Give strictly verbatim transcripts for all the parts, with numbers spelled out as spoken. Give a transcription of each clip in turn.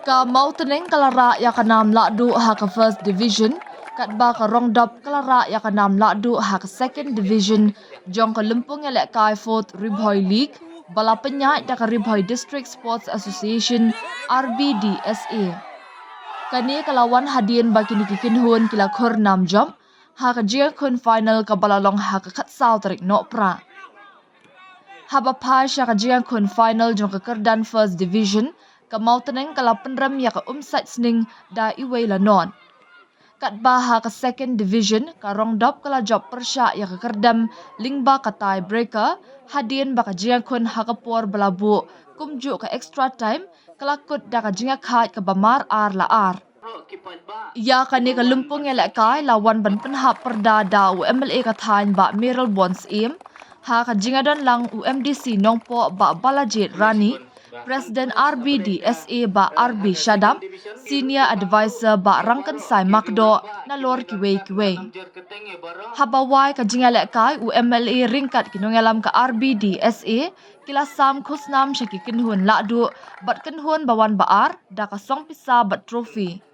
Ka Mawtneng ka la rah ïa ka nam lahduh ha ka First Division, katba ka Rongdop ka la rah ïa ka nam lahduh ha ka Second Division jong ka lympung ïalehkai Fourth Ri Bhoi League, ba la pynïaid da ka Ri Bhoi District Sports Association, R B D S A. Kane ka la wan hadien ba kine ki kynhun ki la khur nam jop ha ka jingïakhun final kaba la long ha ka khatsaw tarik Nohprah. Haba phai sha ka jingïakhun final jong ka kyrdan First Division, ka Mawtneng ka la pynrem ïa ka Umsaitsning da iwei la nod. Katba ha ka Second Division, ka Rongdop ka la jop pyrshah ïa ka kyrdem lyngba ka tie breaker, hadien ba ka jingïakhun ha ka por ba la buh kumjuh ka extra time ka la kut da ka jingïakhaid kaba mar ar la ar. Ïa kane ka lympung ïalehkai la wan ban pynhap pyrda da u M L A ka thaiñ Bah Mayralborn Syiem, ha ka jingïadon lang u M D C Nongpoh Bah Balajied Rani, President R B D S A Bah R B Shadap, Senior Advisor Bah Rangkynsai Makdoh, nalor kiwei kiwei. Haba wai ka jingïalehkai, u M L A ryngkat ki nongïalam ka R B D S A ki la sam khusnam sha ki kynhun lahduh bad kynhun ba wan ba ar da ka song pisa bad trophy.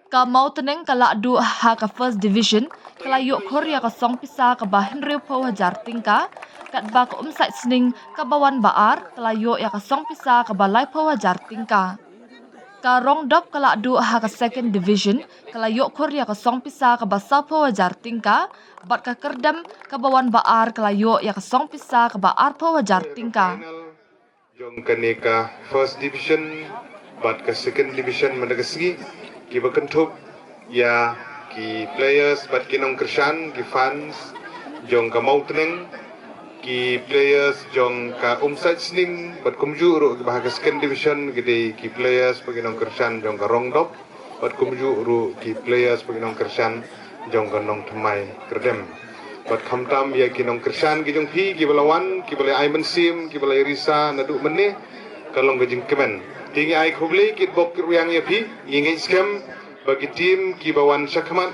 Ka Mawtneng ka lahduh ha ka First Division ka la ïoh khur ïa ka song pisa kaba hynriewphew hajar tyngka, katba ka Umsaitsning kaba wan ba ar ka la ïoh ïa ka song pisa kaba laiphew hajar tyngka. Ka Rongdop ka lahduh ha ka Second Division ka la ïoh khur ïa ka song pisa kaba sawphew hajar tyngka, bad ka kyrdem kaba wan ba ar ka la ïoh ïa ka song pisa kaba arphew hajar tyngka. Jong kane ka First Division bad ka Second Division mynta ka sngi, kiba kynthup ïa ki players bad ki nongkyrshan, ki fans jong ka Mawtneng, ki players jong ka Umsaitsning bad kumjuh ruh kiba ha ka Second Division, ki dei ki players bad ki nongkyrshan jong ka Rongdop, bad kumjuh ruh ki players bad ki nongkyrshan jong ka Nongthymmai Kyrdem. Bad khamtam ïa ki nongkyrshan ki jong phi kiba la wan, kiba la ai mynsiem, kiba la risa naduh mynne, ka long ka jingkmen. Te ngi ai khublei kitbok kitrwiang ïa phi, ngi ngeit skhem ba ki team kiba wan shakhmat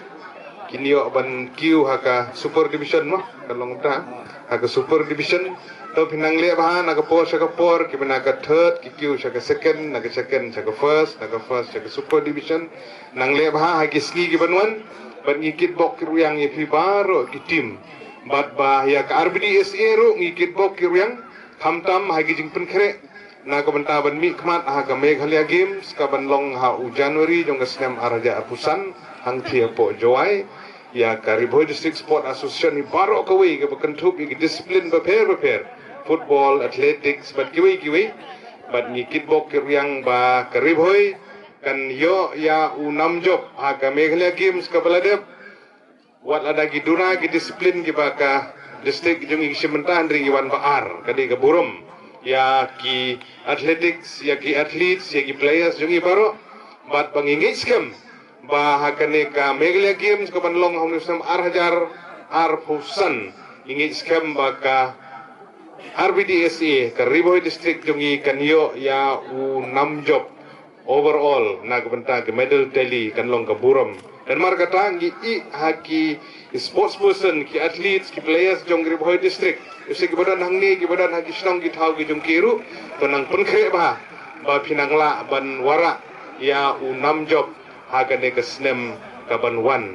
kin ïoh ban kiew ha ka Super Division mo, ka long ta ha ka Super Division. To phi nang leh bha na ka por sha ka por, kiba na ka third ki kiew sha ka second, na ka second sha ka first, na ka first sha ka Super Division. Nang leh bha ha ki sngi kiban wan, bad ngi kitbok kitrwiang ïa phi baroh ki team. Bad ba ïa ka R B D S A ruh ngi kitbok kitrwiang, khamtam ha ki jingpynkhreh na ka bynta ban mihkhmat ha ka Meghalaya Games kaban long ha u January jong ka snem ar hajar arphew san, hangthie hapoh Jowai. Ïa ka Ri Bhoi District Sport Association hi baroh kawei kaba kynthup ïa ki discipline bapher bapher, football, athletics bad kiwei kiwei. Bad ngi kitbok kitrwiang ba ka Ri Bhoi kan ïoh ïa u nam jop ha ka Meghalaya Games kaba la dep. Wat lada ki duna ki discipline kiba ka district jong ngi ki shim bynta, hynrei ngi wan ba ar, ka dei ka burom ïa ki athletics, ïa ki athletes, ïa ki players jong ngi baroh. Bad ba ngi ngeit skhem ba ha kane ka Meghalaya Games kaban long ha une u snem ar hajar arphew san, ngi ngeit skhem ba ka R B D S A, ka Ri Bhoi District jong ngi kan ïoh ïa u nam jop overall na ka bynta ka medal tally, kan long ka burom. Namar kata ngi ïeh ha ki sports person, ki athletes, ki players jong Ri Bhoi District, ïa ki ba don hangne, ki ba don ha ki shnong ki thaw ki jong ki ruh, to nang pynkhreh bha ba phi nang lah ban wanrah ïa u nam jop ha kane ka snem kaban wan.